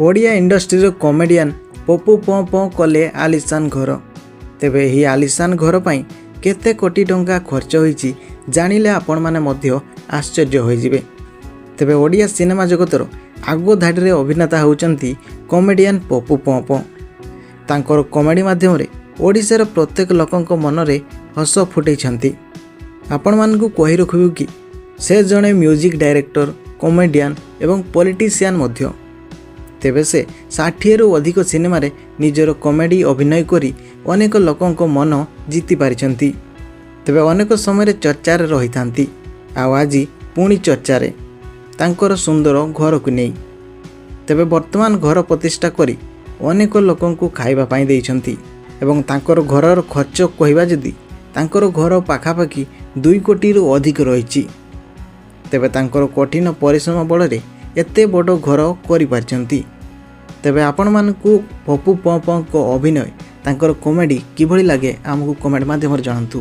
ଓଡ଼ିଆ ଇଣ୍ଡଷ୍ଟ୍ରିର କମେଡ଼ିଆନ୍ ପପୁ ପଁ ପଁ କଲେ ଆଲିସାନ ଘର। ତେବେ ଏହି ଆଲିସାନ ଘର ପାଇଁ କେତେ କୋଟି ଟଙ୍କା ଖର୍ଚ୍ଚ ହୋଇଛି, ଜାଣିଲେ ଆପଣମାନେ ମଧ୍ୟ ଆଶ୍ଚର୍ଯ୍ୟ ହୋଇଯିବେ। ତେବେ ଓଡ଼ିଆ ସିନେମା ଜଗତର ଆଗ ଧାଡ଼ିରେ ଅଭିନେତା ହେଉଛନ୍ତି କମେଡ଼ିଆନ୍ ପପୁ ପଁ ପଁ। ତାଙ୍କର କମେଡ଼ି ମାଧ୍ୟମରେ ଓଡ଼ିଶାର ପ୍ରତ୍ୟେକ ଲୋକଙ୍କ ମନରେ ହସ ଫୁଟେଇଛନ୍ତି। ଆପଣମାନଙ୍କୁ କହି ରଖିବୁ କି ସେ ଜଣେ ମ୍ୟୁଜିକ୍ ଡାଇରେକ୍ଟର, କମେଡ଼ିଆନ୍ ଏବଂ ପଲିଟିସିଆନ୍ ମଧ୍ୟ। ତେବେ ସେ 60ରୁ ଅଧିକ ସିନେମାରେ ନିଜର କମେଡ଼ି ଅଭିନୟ କରି ଅନେକ ଲୋକଙ୍କ ମନ ଜିତି ପାରିଛନ୍ତି। ତେବେ ଅନେକ ସମୟରେ ଚର୍ଚ୍ଚାରେ ରହିଥାନ୍ତି, ଆଉ ଆଜି ପୁଣି ଚର୍ଚ୍ଚାରେ ତାଙ୍କର ସୁନ୍ଦର ଘରକୁ ନେଇ। ତେବେ ବର୍ତ୍ତମାନ ଘର ପ୍ରତିଷ୍ଠା କରି ଅନେକ ଲୋକଙ୍କୁ ଖାଇବା ପାଇଁ ଦେଇଛନ୍ତି ଏବଂ ତାଙ୍କର ଘରର ଖର୍ଚ୍ଚ କହିବା ଯଦି, ତାଙ୍କର ଘର ପାଖାପାଖି 2 କୋଟିରୁ ଅଧିକ ରହିଛି। ତେବେ ତାଙ୍କର କଠିନ ପରିଶ୍ରମ ବଳରେ ଏତେ ବଡ଼ ଘର କରିପାରିଛନ୍ତି। ତେବେ ଆପଣମାନଙ୍କୁ ପପୁ ପଁ ପଁଙ୍କ ଅଭିନୟ, ତାଙ୍କର କମେଡ଼ି କିଭଳି ଲାଗେ, ଆମକୁ କମେଣ୍ଟ ମାଧ୍ୟମରେ ଜଣାନ୍ତୁ।